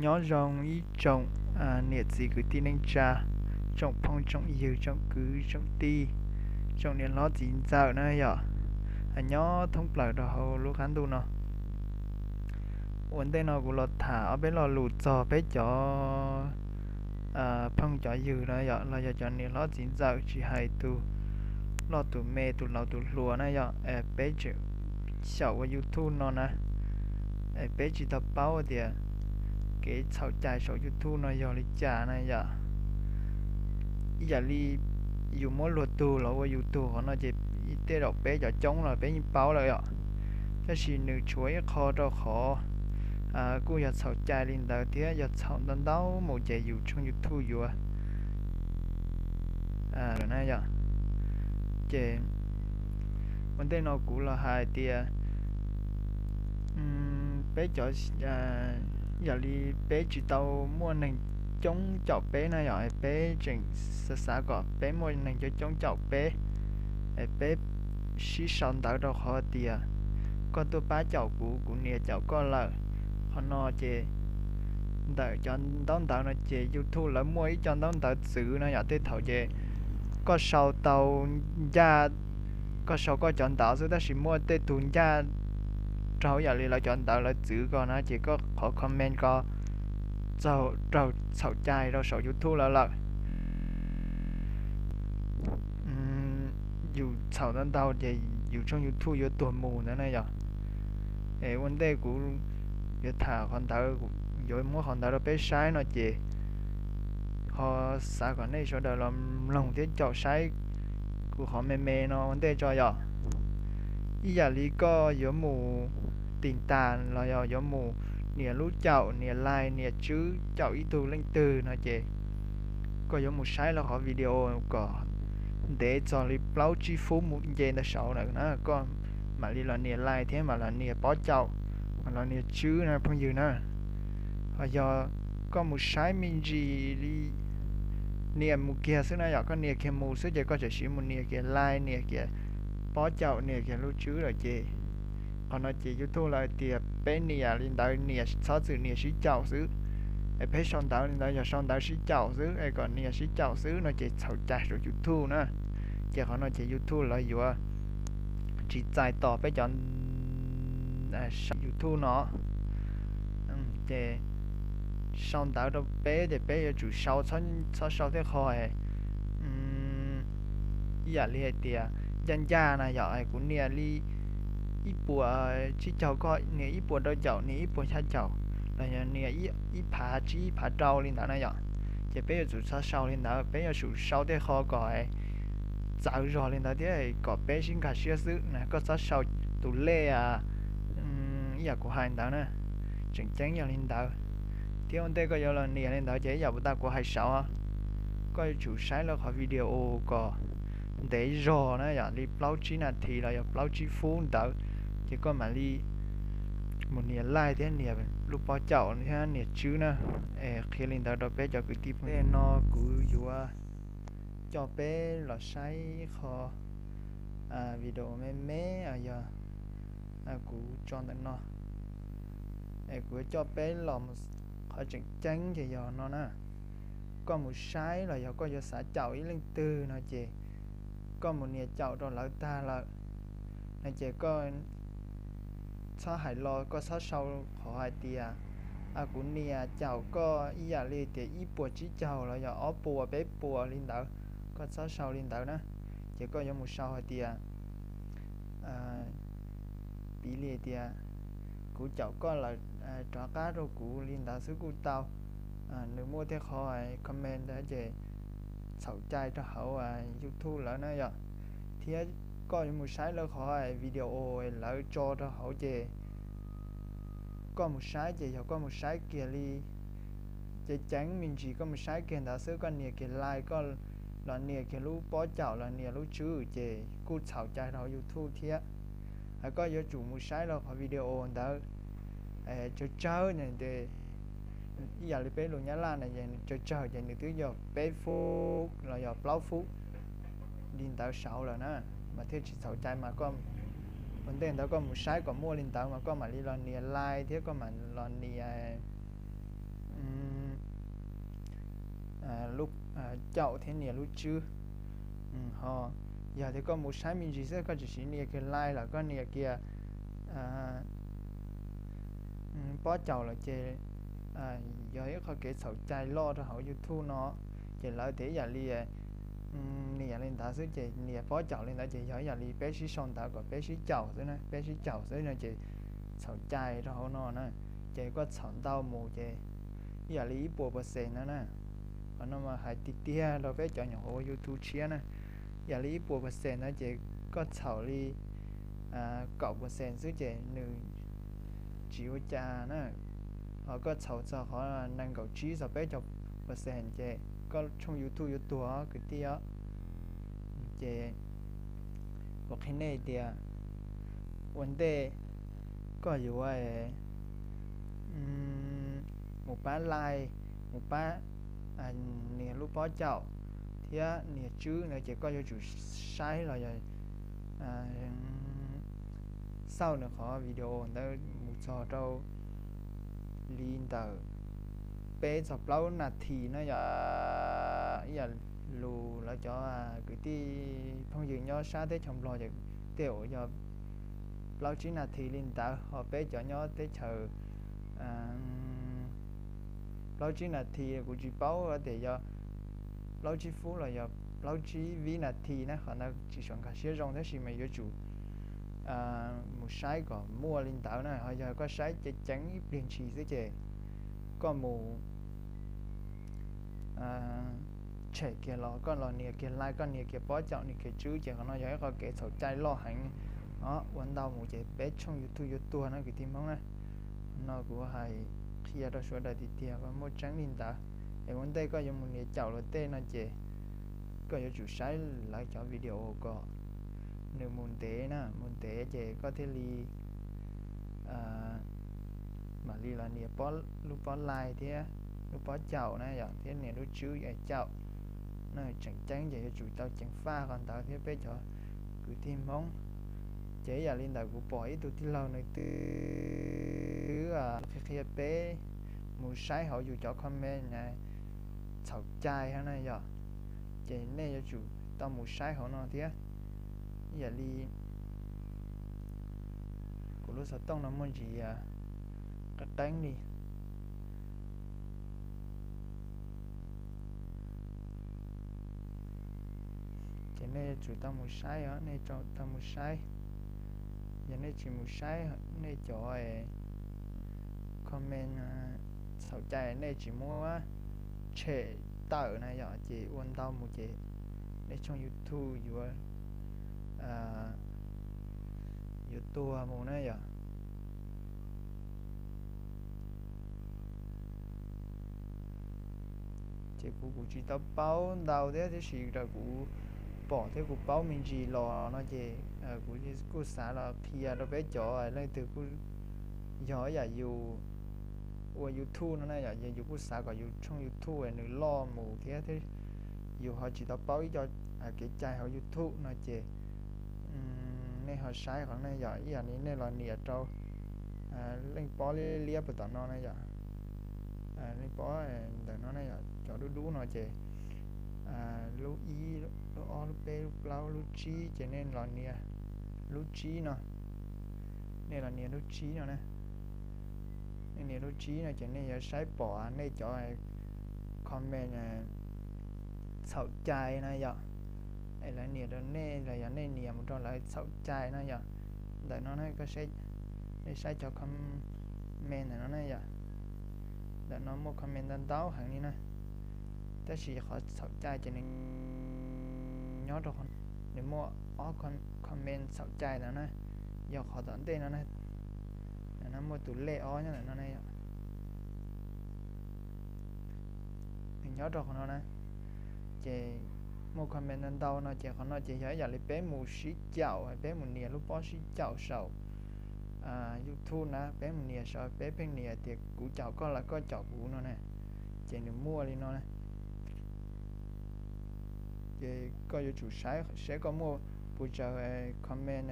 Nyob zoo ib tsoom niam txiv kwv tij neej tsa, tsoom phooj tsoom ywg, tsoom kwv tsoom tij, tsoom niam hlob txiv ntxawm na yom, nyob thoob plaws rau hauv lub qab ntuj no. Ua ntej no kuv los tham ob peb lo lus txog peb cov phooj cov ywg na yom, los yog cov niam hlob txiv ntxawm, tsis hais tus loj tus me, tus laus tus hluas na yom, peb tseem xyaum ua YouTube no na, peb tsis tau paub tias kev txhaum cai saum YouTube no yog li cas na yom. Ib yam li yus muab luag tug los ua yus tug, qhov no ces tej zaum peb cov coob los peb yeej paub lawm yom. Tab sis nws tshuav ib qho rau qhov kuj yog txhaum cai li ntawd thiab yog txhaum ntau ntau mus ces yus tshooj YouTube yuav lawm na yom. Ces ua ntej no kuv los hais tias peb cov, yam li peb tsis tau muaj neeg coob caum peb na yom, peb tseem xav xav kom peb muaj neeg coob coob caum peb, peb sib sau ntawv rau qhov tias koj tuaj pab caum kuv, kuv nias caum koj lawm. Qhov no ces ntawm cov ntaub ntawv no ces YouTube lawv muaj ib co ntaub ntawv txwv no yom, tej thaum ces koj sau tau ncaj, koj sau koj cov ntawv xwb, tab sis muaj tej tug ncaj rau yam li lawv cov ntawv lawv txwv ko na ces koj qhov comment ko raug txhaum cai rau saum YouTube lawv lawm. Yus txhaum ntau ntau ces yus tshooj YouTube yuav tuag mus ntawd na yom. Es ua ntej kuv yuav tham qhov ntawd, yuav muab qhov ntawd rau peb saib no ces ho xav kom nej sawv daws los mloog thiab caum saib kuv qhov me me no ua ntej tso yom. Ib yam li koj yuav mus tis tas los yog yuav mus nias lub caum, nias like, nias tswb caum ib tug leej twg no ces koj yuav mus saib lawv qhov video kom ntev txog li plaub tsib fub mus nce ntawd saud na, koj mam li los nias like thiab mam los nias pob caum, mam los nias tswb na phooj ywg na. Ho yog koj mus saib me ntsis li nias mus kiag xwb na yom, koj nias kiag mus xwb ces koj tsam siv mus nias kiag like, nias kiag pob caum, nias kiag lub tswb lawm ces qhov no ces YouTube lawv tias peb nias li ntawd, nias txhob txwm nias sib caum xwb. Es peb sau ntawv li ntawd yog sau ntawv sib caum xwb, es kom nias sib caum xwb no ces txhaum cai saum YouTube na. Ces qhov no ces YouTube lawv yuav tsis txais tos peb cov saum YouTube no. Ces sau ntawv rau peb ces peb yuav tsum sau, txhob sau tej qho ib yam li hais tias ncaj ncaj na yom, kuv nias li ib puas tsib caug, koj nias ib puas rau caum, nias ib puas xya caum, los yog nias ib phav tsib phav rau li ntawd na yom. Ces peb yuav tsum txhob sau li ntawd, peb yuav tsum sau tej qho kom txawv zog li ntawd thiab kom peb sib nkag siab xwb na, koj txhob sau tus lej ib yam kuv hais ntawd na. Tseem ceeb yog li ntawd. Thiab ua ntej koj yuav los nias li ntawd ces ib yam puas tas kuv hais saud, koj yuav tsum saib lawv qhov video kom ntev zog na yom, li plaub tsib nas this los yog plaub tsib fub ntawd, ces koj mam li mus nias like thiab nias lub pob caum thiab nias tswb na. Es qhia li ntawd rau peb cov kwv tij phooj ywg. No kuv yuav coj peb los saib qho video me me yog kuv tso ntawm no. Es kuv yuav coj peb los, qhov tseem ceeb ces yog no na. Koj mus saib los yog koj yuav xav caum ib leej twg no ces koj mus nias caum rau lawv tag lawm no ces koj txhob hais los, koj txhob sau qhov hais tias kuv nias caum koj ib yam li tias ib puas tsib caug los yog ob puas peb puas li ntawd, koj txhob sau li ntawd na. Ces koj yuav mus sau hais tias, piv li tias kuv caum koj lawm, rov qab rau kuv li ntawd xwb kuj tau. Nws muaj tej qho comment ntawd ces txhaum cai rau hauv YouTube lawm na yom. Thiab koj yuav mus saib lawv qhov video lawv tso rau hauv ces koj mus saib ces yog koj mus saib kiag li, ceev ceev me ntsis koj mus saib kiag ntawd xwb, koj nias kiag like, koj los nias kiag lub pob caum los nias lub tswb ces kuj txhaum cai rau hauv YouTube thiab. Koj yuav tsum mus saib lawv qhov video ntawd tsawg tsawg, ib yam li peb lus Nyab Laj na, tsawg tsawg ces nws twb yog peb fub los yog plaub fub li ntawd saud lawm na, mas thiaj tsis txhaum cai. Mas ua ntej ntawd koj mus saib kom muaj li ntawd mas koj mam li los nias like thiab koj mam los nias lub caum thiab nias lub tswb. Ho yog tias koj mus saib me ntsis xwb, koj tsis siv nias kiag like los koj nias kiag pob caum lawm ces yog ib qho kev txhaum cai loj rau hauv YouTube no. Ces lawv tias ib yam li nias li ntawd xwb ces nias pob caum li ntawd ces yog ib yam li peb sib sau ntawv kom peb sib caum xwb na, peb sib caum xwb no ces txhaum cai rau hauv no na. Ces koj txhaum ntau mus ces ib yam li ib puas percent no na. Qhov no mas hais tiag tiag rau peb cov nyuam qhuav ua YouTube tshiab na, yam li ib puas percent no ces koj txhaum li kaum percent xwb ces nws tsis ua cas na. Ho koj txhaum txog qhov nees nkaum tsib txog peb caug percent ces koj tshooj YouTube yuav tuag kwv tij os. Ces kuv qhia nej tias ua ntej koj yuav mus pab like, mus pab nias lub pob caum thiab nias tswb ntawd ces koj yuav tsum saib los yog xauj nws qhov video ntawd mus txog rau li ntawm peb txog plaub nas this na yom. Ib yam lus lawv cov kwv tij phooj ywg nyob sab teb chaws Nplog ces tej zaum yog plaub tsib nas this li ntawd, ho peb cov nyob teb chaws plaub tsib nas this kuv tsis paub tias yog plaub tsib fub los yog plaub tsib vib nas this na, qhov ntawd tsis tshua nkag siab zoo tab sis mas yuav tsum mus saib kom muaj li ntawd na. Ho yog koj saib ceev ceev ib pliag ntshis xwb ces koj mus tshem kiag los koj los nias kiag like, koj nias kiag pob caum, nias kiag tswb ces qhov no yog ib qho kev txhaum cai loj heev os. Ua ntau mus ces peb tshooj YouTube yuav tuag no kwv tij Hmoob na. No kuv hais qhia rau sawv daws tiag tiag, muaj tseeb li ntawd. Es ua ntej koj yuav mus nias caum luag tej no ces koj yuav tsum saib lawv cov video kom nws mus ntev na, mus ntev ces koj thiaj li mam li los nias lub pob like thiab lub pob caum na yom, thiab nias lub tswb caum na. Tseem ceeb ces yuav tsum tau ceev faj qhov ntawd thiab peb cov kwv tij Hmoob. Ces ib yam li ntawd kuv pom ib tug tij laug nws twb qhia qhia peb mus saib hauv yus cov comment txhaum cai na yom, ces nej yuav tsum tau mus saib hauv no thiab. Ib yam li kuv lub xov tooj no muaj ntsis qeeb qeeb li. Ces nej yuav tsum tau mus saib os, nej tau mus saib. Yog nej tsis mus saib nej cov comment txhaum cai, nej tsis muab tshem tawm na yom, ces ua ntau mus ces nej tshooj YouTube yuav yuav tuag mus na yom. Ces kuv kuv tsis tau paub ntau thiab, tiam sis raws kuv pom thiab kuv paub me ntsis los no ces kuv kuj xav los qhia rau peb cov leej twg kuj yog ib yam yus ua YouTube no na yom, yus kuj xav kom yus tshooj YouTube nws loj mus thiab, thiab yus ho tsis tau paub ib co kev cai hauv YouTube no ces nej ho saib qhov no yom, ib yam li nej los nias rau leej pob liab liab puag tom no na yom, leej pob ntawm no na yom, cov dub dub no ces lub ib, lub ob, lub peb, lub plaub, lub tsib, ces nej los nias lub tsib no, nej los nias lub tsib no na. Nej nias lub tsib no ces nej yuav saib pom nej cov comment txhaum cai na yom, es lawv nias rau nej los yog nej nias mus rau lawv txhaum cai na yom. Ntawm no na, nej saib cov comment ntawm no na yom, ntawm no muaj comment ntau ntau heev li na, tab sis qhov txhaum cai ces nws nyob rau, nws muaj ob comment txhaum cai ntawd na, yog qhov tom ntej no na, muaj tus lej ob nyob ntawm no na, nws nyob rau qhov no na. Ces muaj comment ntau ntau no ces qhov no ces yog ib yam li peb mus sib caum, peb mus nias lub pob sib caum saum YouTube na, peb mus nias saum, peb pheej nias tias kuv caum koj los koj caum kuv no na, ces nws muaj li no na. Ces koj yuav tsum saib seb koj muaj puas tsawg comment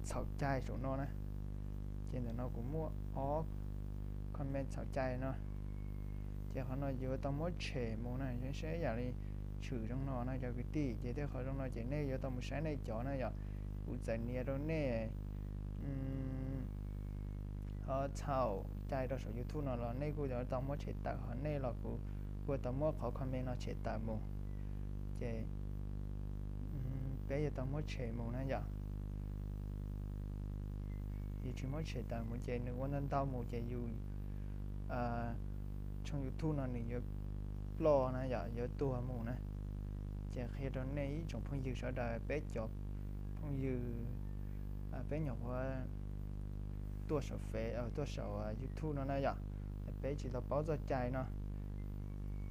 txhaum cai saum no na. Ces ntawm no kuv muaj ob comment txhaum cai no. Ces qhov no yuav tau muab tshem mus na, saib ib yam li tshwm zoo no na cov kwv tij. Ces tej qhov zoo no ces nej yuav tau mus saib nej cov na yom. Kuv txawm nias rau nej ho txhaum cai rau saum YouTube no los nej kuj yuav tau muab tshem tawm, ho nej los kuv kuj tau muab qhov comment no tshem tawm mus. Ces peb yuav tau muab tshem mus na yom. Yus tsis muab tshem tawm mus ces nws ua ntau ntau mus ces yus tshooj YouTube no nws yuav ploj na yom, yuav tuag mus na. Ces qhia rau nej ib tsoom phooj ywg sawv daws, peb cov phooj ywg, peb nyuam qhuav tuaj saum Face, tuaj saum YouTube no na yom, peb tsis tau paub txoj cai no.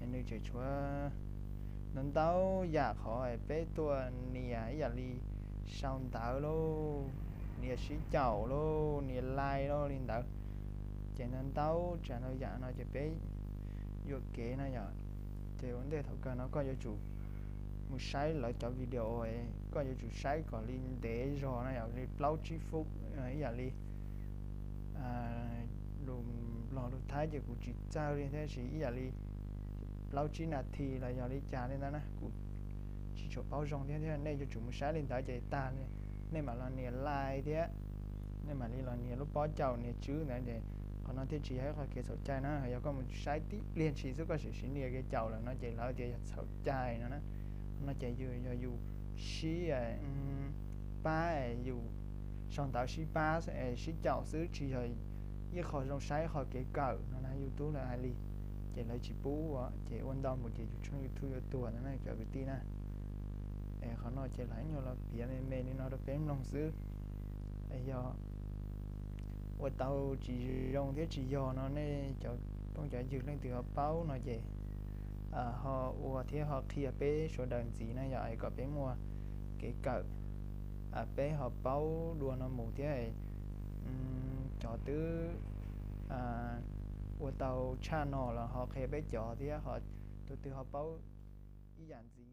Nws tseem tshuav ntau ntau yam qhov peb tuaj nias ib yam li sau ntawv lauj, nias sib caum lauj, nias like lauj li ntawd. Ces ntau ntau tsav ntau yam no ces peb yuam kev na yom. Ces ua ntej thaum kawg no koj yuav tsum mus saib lawv cov video, koj yuav tsum saib kom li ntev zog na yom, li plaub tsib fub, ib yam li lus Nplog lus Thaib ces kuv tsis txawj li thiab, sis ib yam li plaub tsib nas this los yog li cas li ntawd na, kuv tsis tshua paub zoo thiab thiab. Nej yuav tsum mus saib li ntawd ces tag nej mam los nias like thiab, nej mam li los nias lub pob caum nias tswb ntawd ces qhov no thiaj tsis yog ib qho kev txhaum cai na. Yog koj mus saib tib pliag ntshis xwb koj sim siv nias kev caum lawm no ces lawv tias yog txhaum cai no na. Qhov no ces yus yog yus sib pab, yus sau ntawv sib pab, sib caum xwb, tsis yog ib qho zoo saib ib qho kev kawm no na, YouTube lawv hais li. Ces lawv tsis pub, ces ua ntau mus ces yus tshooj YouTube yuav tuag no na cov kwv tij na. Es qhov no ces lawv nyuag los piav me me li no rau peb mloog xwb. Yog ua tau tsis zoo thiab tsis yog no nej cov phooj cov ywg leej twg ho paub no ces ho ua thiab ho qhia peb sawv daws ntxiv na yom, es kom peb muaj kev kawm, peb ho paub dua no mus thiab. Cov twb ua tau tshaj no los ho qhia peb cov thiab, ho tus twg ho paub ib yam ntxiv